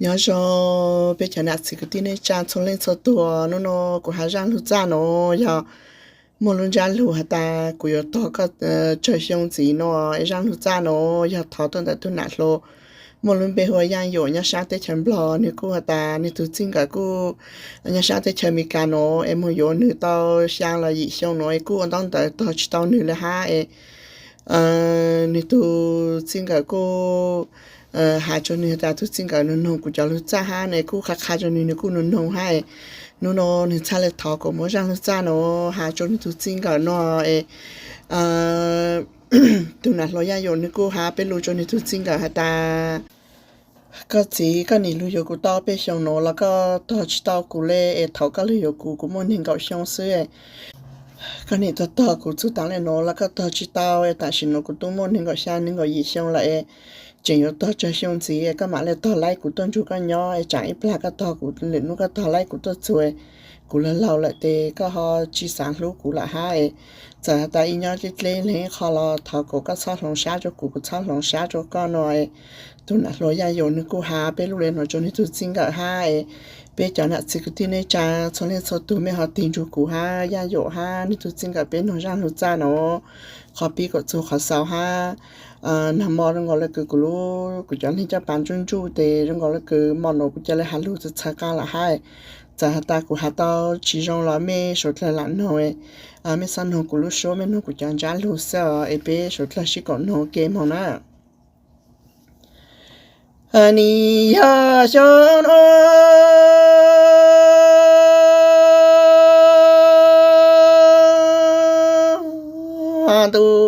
Nyob zoo peb cov nam txiv kwv tij neej tsa txhua leej txhua tus, hnub no kuv hais zaj lug txaj no yog muaj lub ntsab lug has tas kuv yuav tog koj tsawg xyoo ntxiv no. Es zaj lug txaj no yog thov tuaj ntawm tug nam hluas muaj lub npe hu ua Yaj Yum nyob sab teb chaws Nplog. Nwg kuj has tas nwg tug txij nkawm kuj nyob sab teb chaws Amelikas no, es moog yuav nwg tau xyaa los yim xyoo no es kuj ua ntaub ntawv tog tsi tau nwg le hab es nwg tug txij nkawm kuj has rua nwg tas tug txij nkawm nwg noog kuv cov lug txaj hab no es kuj qha qha rua nwg, nwg kuj noog noog hab es hnub no nwg txhaj le thov kuv muab zaj lug txaj no has rua nwg tug txij nkawm no es tug nam hluas Yaj Yum nwg kuj has peb lug rua nwg tug txij nkawm has tas koj txiv, koj nim lug yuav kuv tau peb xyoo no los koj tog tsi tau kuv le, es thaum koj lug yuav kuv, kuv muaj neeg nkaum xyoo xwb. Koj nim tog tog kuv txug taag le no los koj tog tsi tau, tam sim no kuv tub muaj neeg nkaum xyaa neeg nkaum yim xyoo lawm es tseem yuav tog tsawg xyoo ntxiv, koj mam le tog laib kuv tuaj nrug koj nyob es tsaam ib plag koj tog kuv, lwm nub koj tog laib kuv tuaj txug, kuv laug laug lawm tes koj ho tsi xaav hlub kuv lawm hab es txawm has tas ib nyob dleb dleb leeg ib qho los thov kom koj txhob hloov sab rua kuv, kuv txhob hloov sab rua koj no. Tug nam hluas Yaj Yum nwg kuj has peb lug le no rua nwg tug txij nkawm hab es peb cov nam txiv kwv tij neej tsa txhua leej txhua tug mej ho tig nrug kuv hab Yaj Yum hab nwg tug txij nkawm peb noog zaj lug txaj no qhov pib kom txug qhov xaus hab. Nag mo zoo nkaus le kws kuv lub, kuv cov neeg caj pas ntsuj ntsuj tes zoo nkaus le kws mo no kuv ca le has lug txawv txhawv qab lawm hab. Txawm has tas kuv has tau tsi zoo los mej suav dlawg lam noog, mej txhob noog kuv lub suab, mej noog kuv cov ntsab lug xwb os, es peb suav dlawg sib koom noog ke moog na. Nim yog xyoo no ntuj,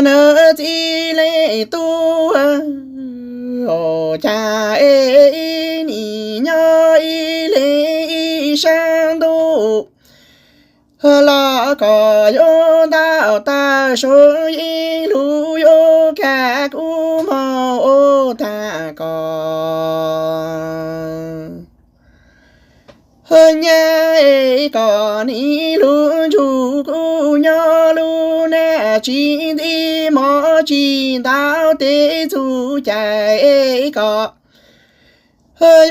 nws txij leej tub, cas es ib nim nyob ib leeg ib saab ntuj los kom yuav ntau tag soo ib lug yuav kag kub moog ua tag kos nyab es kom nim lug nrug kuv nyob lub nag tsi nti mov tsi ntau teb txug cai es kom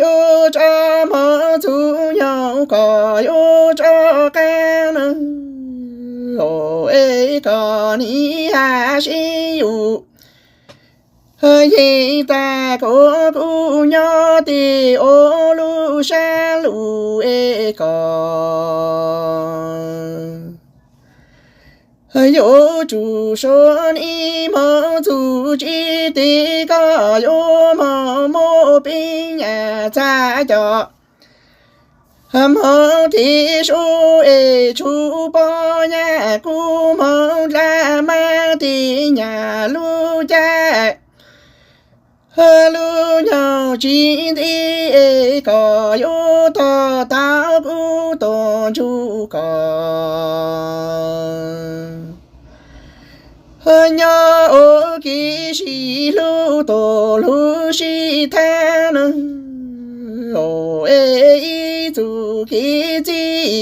yuav tso mov txug nyoog kom yuav tso qaab na, es kom nim has sib yug yeej tag kom kuv nyob tes ua lub sab lug es kom yuav tsum sua nim moog txug tsi tes koj yuav moog muab peb nyam txhaj cov moog tes sua es tshuav poj nyab kub moog dlab mab tes nyam lub caj lub nyoog tsi nti es kom yuav tog tau kuv tuaj nrug koj nyob ua ke sib hlub tuaj lug sib thaab na, es ib txuj kev txij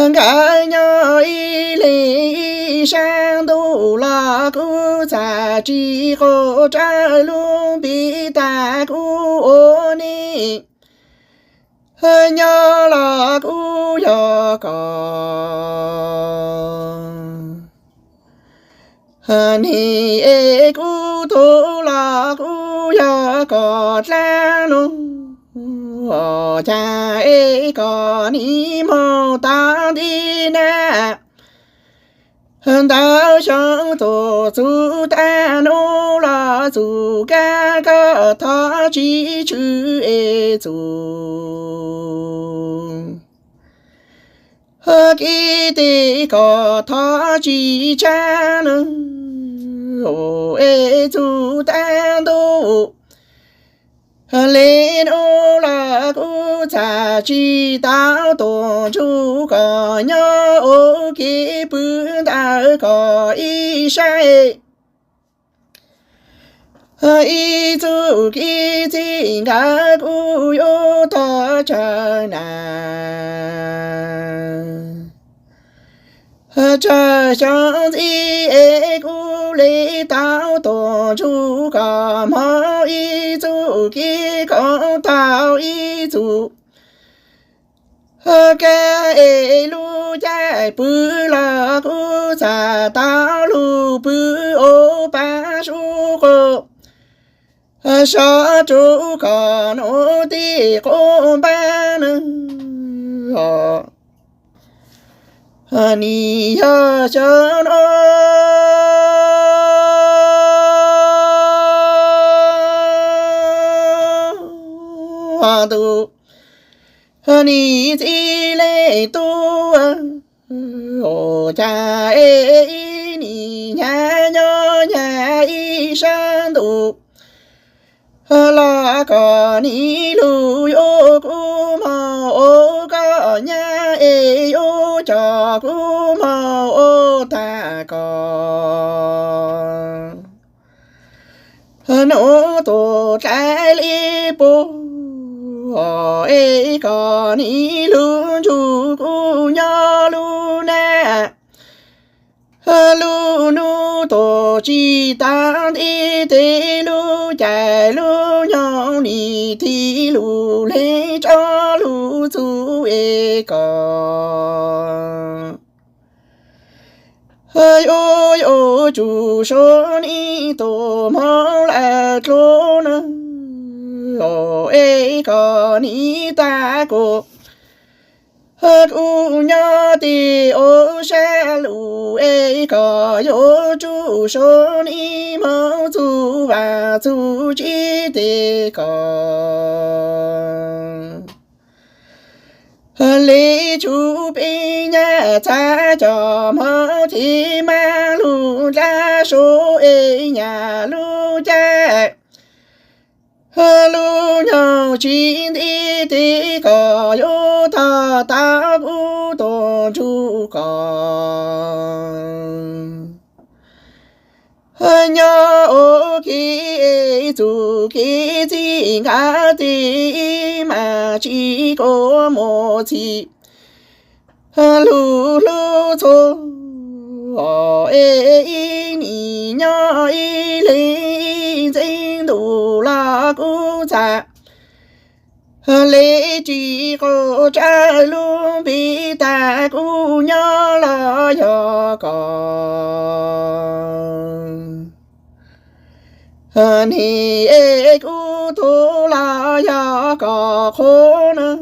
nkawm nyob ib leeg ib saab ntuj los kuv txhaj tsi quaj raws lub npe tag kuv ua neej nyob los kuv yog koj neeg es kuv tug los kuv yog koj dlaab nub, cas es koj nim moog tau nti na ntau xyoo tuaj txug taag nub los txug kag koj thov tsi tshwm es txug kev tes koj thov tsi tshab na, es txug taag ntuj le nub los kuv txhaj tsi tau tuaj nrug koj nyob ua ke pw ntawm koj ib sab. Ib txuj kev txij nkawm kuv yuav tog tsawg nas, tsawg xyoo ntxiv es kuv le tau tuaj nrug koj moog ib txuj tus kib koom tau ib txug kab es lub caij pw los kuj txham tau lug pw ua pab sub quas sov tsuv kom nuv tij quas npab neeg. Nim yog xyoo no ntuj nim txij leej tub, ua cas es ib nim nyag nyob nyag ib sab ntuj los kom nim lug yuav kuv moog ua koj nyab es yuav coj kuv moog ua tag koj. Nuv tus dlaim li puag es kom nim lug nrug kuv nyob lub nag lub nub tuaj tsis tau nti tes lub caij lub nyoog nim thib lug leeg tso lug txug es kom yuav yuav tsum sub nim tus moog lawm dlua neeg es kom nim tag kuv kuv nyob tim ub sab lug es kom yuav tsum sub nim moog txug vaaj txug tsim tes kom le tsub peb nyab txhab coj moog thib mab lug dlaab sub es nyag lub caij lub nyoog tsis nti tes kom yuav tog tau kuv tuaj nrug koj nyob ua ke txug kev txij nqaa tes mas tsis kuv mus txhij lug hlub txhua es ib nim nyob ib leeg ib ntxeev ntuj los kuv txhaj le tsis quav tsawv lub npe tag kuv nyob los yog koj nim es kuv tug los yog koj qhua neeg,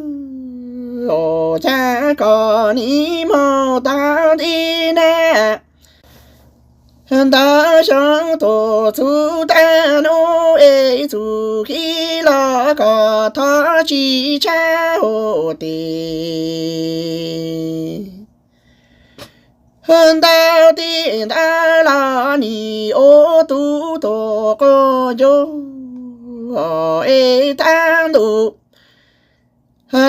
ua cas koj nim moog tau nti nag ntawd xyoo tuaj txug tag nub es txug kev los koj thov tsis tshab huv tib ntawd tib ntawd los nim ua tub tuaj quas ncuj es tag ntuj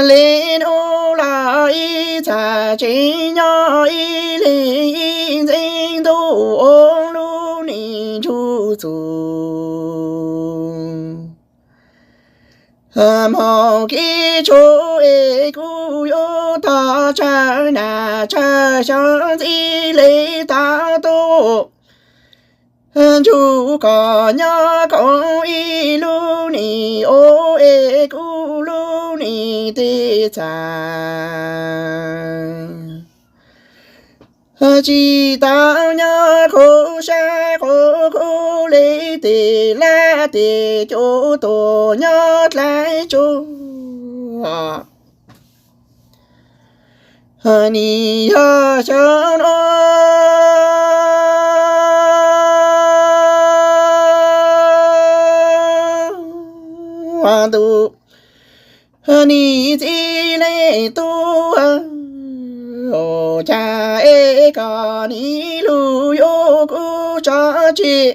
le nub los ib txhaj tseem nyob ib leeg ib ntxeev ntuj ua lub nim nrug txug moog kev tshuaj es kuv yuav tog tsawg nag tsawg xyoo ntxiv le tau tuaj nrug koj nyob koom ib lub nim ua es kuv lub nim tej txhaj tsis tau nyob kuv sab kuv kuv le tes lab tes cuj tuaj nyob dlaim tsuag nim yog xyoo no ntuj nim txij leej tub, ua cas es koj nim lug yuav kuv tso tseg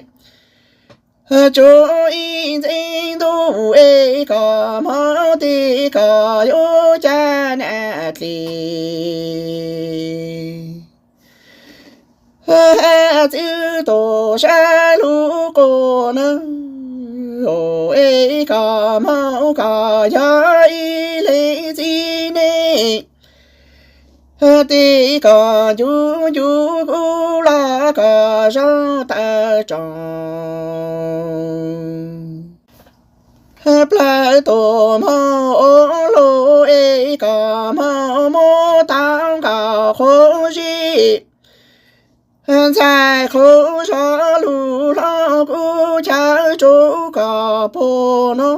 tsuas ib ntxeev ntuj es koj moog tes koj yuav caj nag dle hab txwv tuaj sab lub quas neeg, es koj moog koj yog ib leeg txiv neej tes koj ncu ncu kuv los koj zoo tawm tsoom Plaub tug hmoov ua luj es koj hmoov muab tau nkauj qhuav zib, ntxhais qhuav zov lug hlob kuv chaw tsuj koj puag no,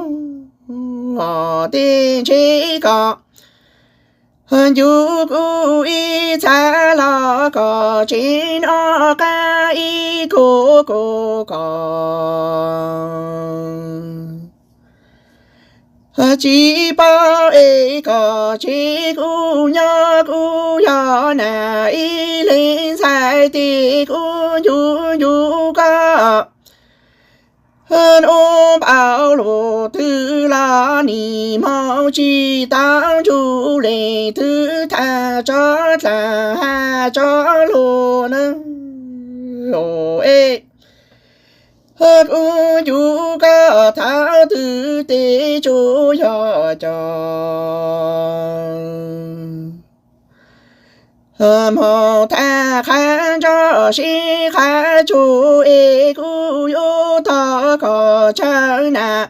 tej ntshe koj ncu kuv ib txha los koj tseem noj qab ib kuv kuv koj. Tsis paub es koj tsev kuv nyob kuv yog nam ib leeg ntxhais tes kuv ncu ncu koj. Hnub npau luag twg los nim hmoov tsis tau ntsug leej twg tham tso dlaag has tso lug na. Es kuv ncu koj thaum twg tes tsuj yog cov hmoov tham qha nrog sib qha tsuag es kuv yuav tog koj tsawg nam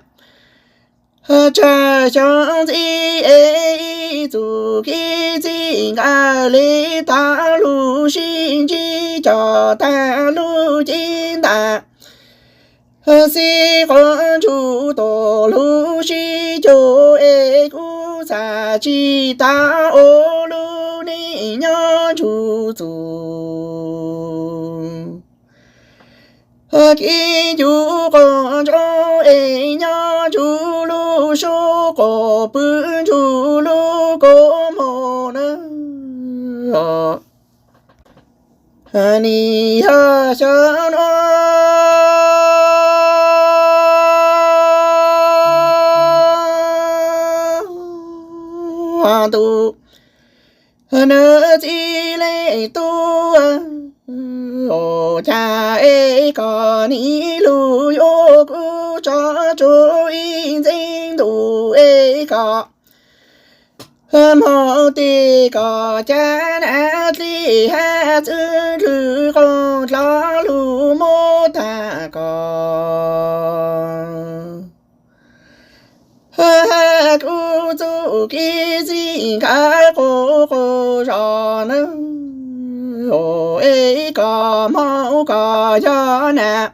tsawg xyoo ntxiv es ib txuj kev txij nkawm le tau lug sib ntsib coj tag lub cev ntam xib quav ntsug tuaj lug sib cuag es kuv xav tsis tau ua lub neej nyob ntsug txuj kev ncu quas ntsoov es nyob ntsug lub suab quas pw ntsug lub kua muag na. Nim yog xyoo nuav ntuj nws txij leej tub, ua cas es koj nim lug yuav kuv tso tsua ib ntxeev ntuj es koj hmoov tes koj caj nam dlej hab txwv nrwg qoos dlov lug muab tag koj. Hab kuv txuj kev txij nkawm quas quas zog nawb, es koj hmoov koj yog nam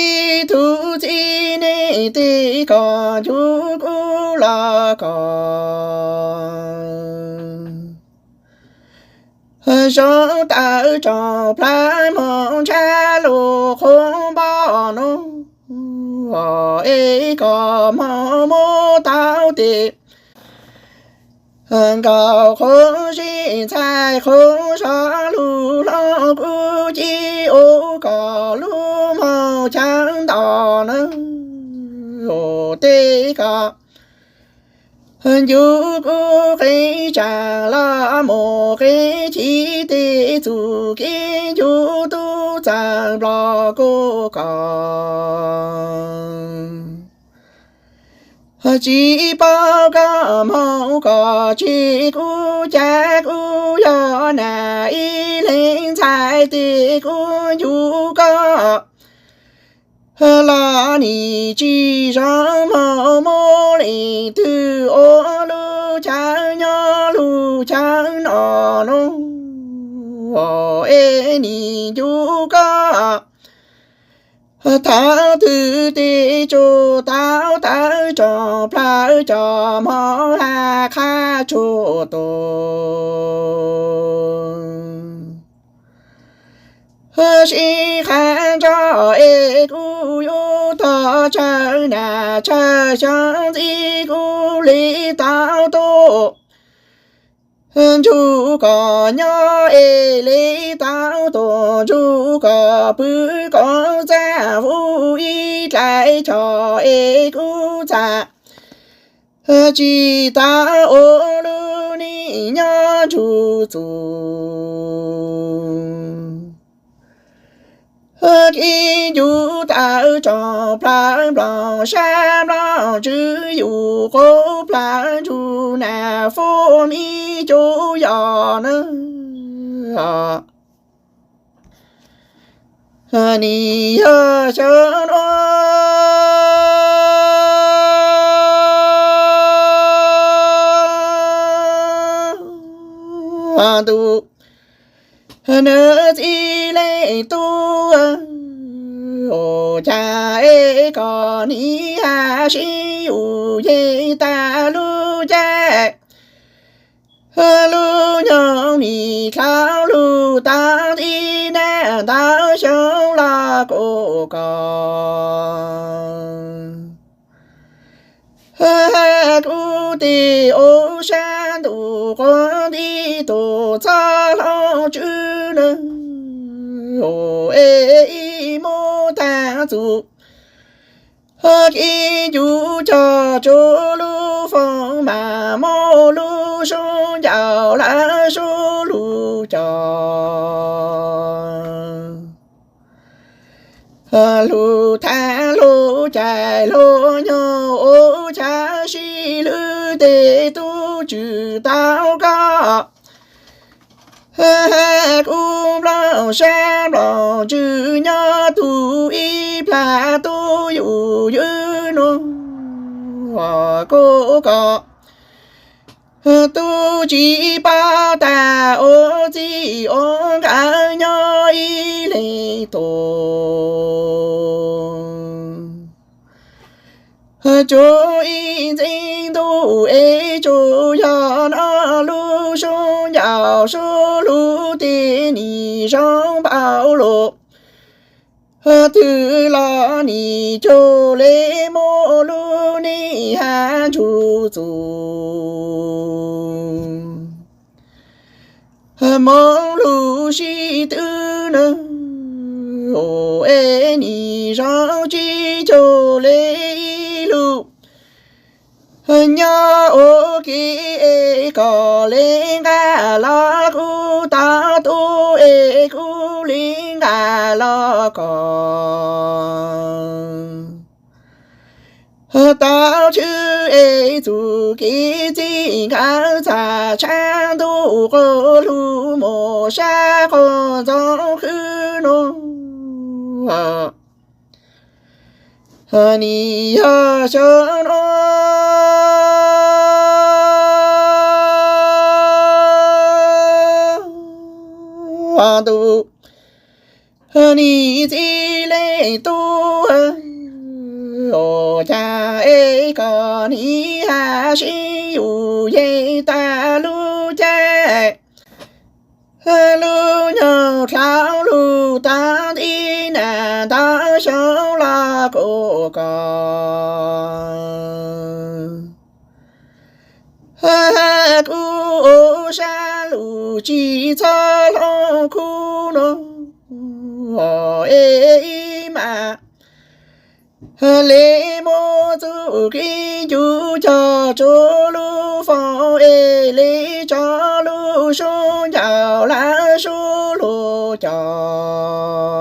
ib tug txiv neej tes koj ncu kuv los koj zoo tawm tsoom plawv moog ntshav lug qhuav npoj nuav, es koj hmoov muab tau tes nkaus qhuav zib ntxhais qhuav zog lug hlob kuv ces ua koj lub moog chaw nto na, tes koj ncu kuv qeeb tsaam los mus qeeb chim tes txuj kev ncu tub txawm nplog kuv koj. Tsis paub koj hmoov koj tseg kuv cas kuv yog nam ib leeg ntxhais tes kuv ncu koj los nim tsis zoo moog muab leej twg ua lub chaw nyob lub chaw noj nuav, es nim ncu koj thaum twg tes tsuj tau tawm tsoom plawv cov moog hab qha tsuag tuag sib qha nrog es kuv yuav tog tsawg nam tsawg xyoo ntxiv kuv le tau tuaj nrug koj nyob es le tau tuaj nrug koj pw koj txaj hu ib dlaim choj es kuv txaj tsis tau ua lub neej nyob ntsug txuj kev ncu tawm tsoom plawv nplooj sab nplooj tswv yug quas plawv ntsug nam fuab miv cuj yog na. Nim yog xyoo nuav ntuj, nws txiv leej tub, ua cas es koj nim hais sib yus yeej tag lub caij. Lub nyoog nim dlhau lug tau ib naj ntau xyoo los kuj koj, kuv tes ua sab ntuj quav nti tus txhob hloov tswv na, es ib muab tag txug kev ncu cog tsuas lub foom mas muaj lub sub ncauj lawm sub lug cog. Lug thab lug cais lug nyoog ua chav sib lwb tes tub tswv tau koj, kuv nplooj sab nplooj tswv nyob tug ib plag tub yus ywm nuav, kuv koj tub tsis paub tas ua txij ua nkawm nyob ib leeg tuaj. Tsuas ib ntxeev ntuj es tsuas yog no lub sub ncauj sub lug tes nim zoo npaum luaj twg los nim cuag le muaj lub neej hab ntsug txug. Moog lug sib tw na, es nim zoo tsis cuag le ib lug nyob ua ke, es koj le nqa los kuv tau tub, es kuv le nqa los koj tau tshwm, es txuj kev txij nkawm txag tshav ntuj quas lug mus sab quas ntxoov khwb nuav, nim yog xyoo nuav ntuj, nim txiv leej tub, ua cas es koj nim hab sib yus yeej tag lub caij. Lub nyoog dlhau lug tau ib naj ntau xyoo los kuv koj, kuv ua sab lug tsis txhob hloov khub nuav, es ib mas le muab txuj kev ncu cog tsuas lub foom, es le tso lub sub ncauj lawm sub lug cog.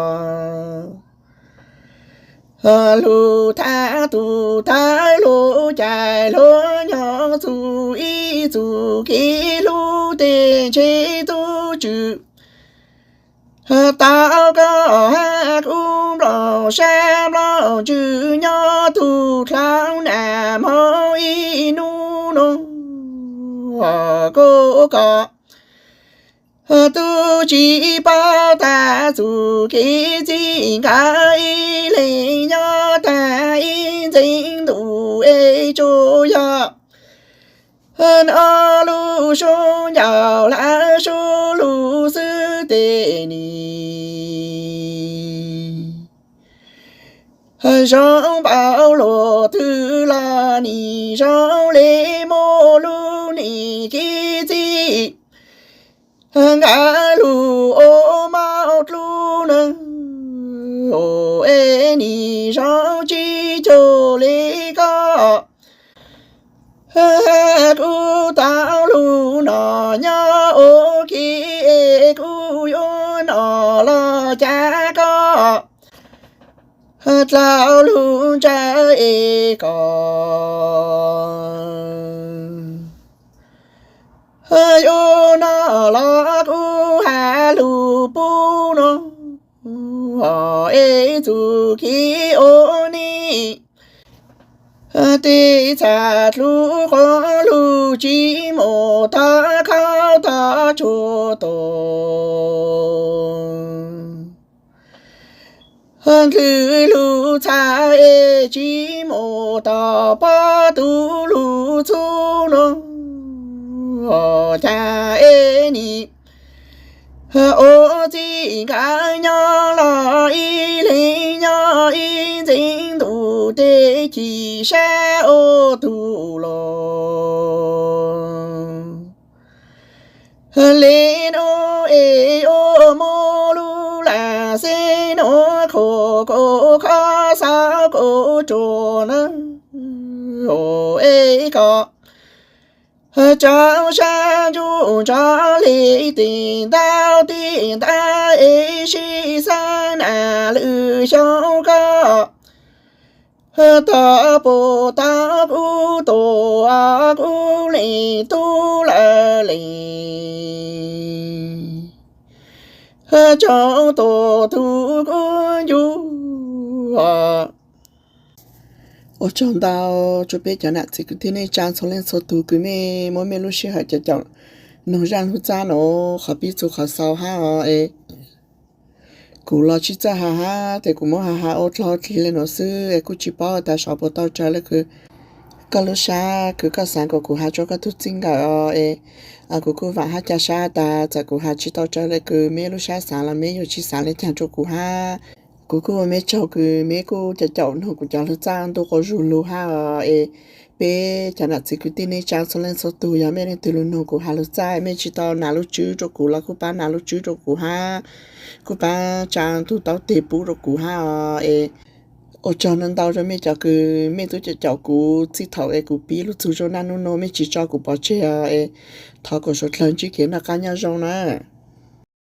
Lug thab tug thawb lug cais lug nyoog txug ib txug kev lug tes ntshe tub tswv tau koj hab kuv nplooj sab nplooj tswv nyob tug dlhau nag hmoov ib nub nuav, kuv koj tub tsis paub tas txuj kev txij nkawm ib leeg nyob tag ib ntxeev ntuj es tsuas yog no lub sub ncauj lawm sub lug xwb tes nim zoo npaum luaj twg los nim zoo le muaj lub neej kev txij nkawm lug ua mob dlub na, es nim zoo tsis cuag le koj. Kuv tau lug no nyob ua ke, es kuv yuav no los cas koj dlhau lug ntsawj es koj yuav no los kuv has lug pub nuav, es txuj kev ua neej tej txhaj dlub quas lug tsis mus thov khauv tog tsuag tus. Ntxwg lug txhaj es tsis mus tom pog tug lug txug nuav, cas es nim ua txij nkawm nyob los ib leeg nyob ib ntxeev ntuj teb, chim sab ua tug los. Le nuav es ua muaj lub lam xeeb nuav, khuam kuv khob xauv kuv tsuag na, es koj tsaug sab ntsuj ntsov le tim ntau tim ntawd es sib xav nam lwm xyoo koj tog puas tau kuv tus, kuv leej tub lawm le. Tsaug tus tug kuv ncu. Ua tsaug ntau rua peb cov nam txiv kwv tij neej tsaa txhua leej txhua tug kws mej muab mej lub sij hawm caum caum noog zaaj lug txab nuav qhov pib txug qhov xaus hab os es. Kuv los tsi txawj has hab tes kuv muab has has ua dlog dlig le nuav xwb es kuj tsi paub tas xyov puas tau raws le kws koj lub sab kws koj xaav kom kuv has rua koj tug txij nkawm os es. Kuv kuj vaam hab ca sab tas txawm kuv has tsi tau raws le kws meb lub sab xaav los meb yuav tsi xaav le caag rua kuv hab. Kuv kuj ua meb tsaug kws meb kuj caum caum noog kuv cov lug txaj ntuj quas zug lug hab os es. Peb cov nam txiv kwv tij neej tsaa txhua leej txhua tug, yog mej leej twg lug noog kuv has lug txaj, mej tsi tau nam lub tswb rua kuv los kuj paab nam lub tswb rua kuv hab, kuj paab tsaa tug taub teg pub rua kuv hab os es. Ua tsaug ntau ntau rua mej cov kws mej tub caum caum kuv txij thaum es kuv pib lug txug rua naj nub nuav, mej tsi tso kuv pov tseg os es. Thov kuas suav dlawg ntsib kev noj qaab nyob zoo na.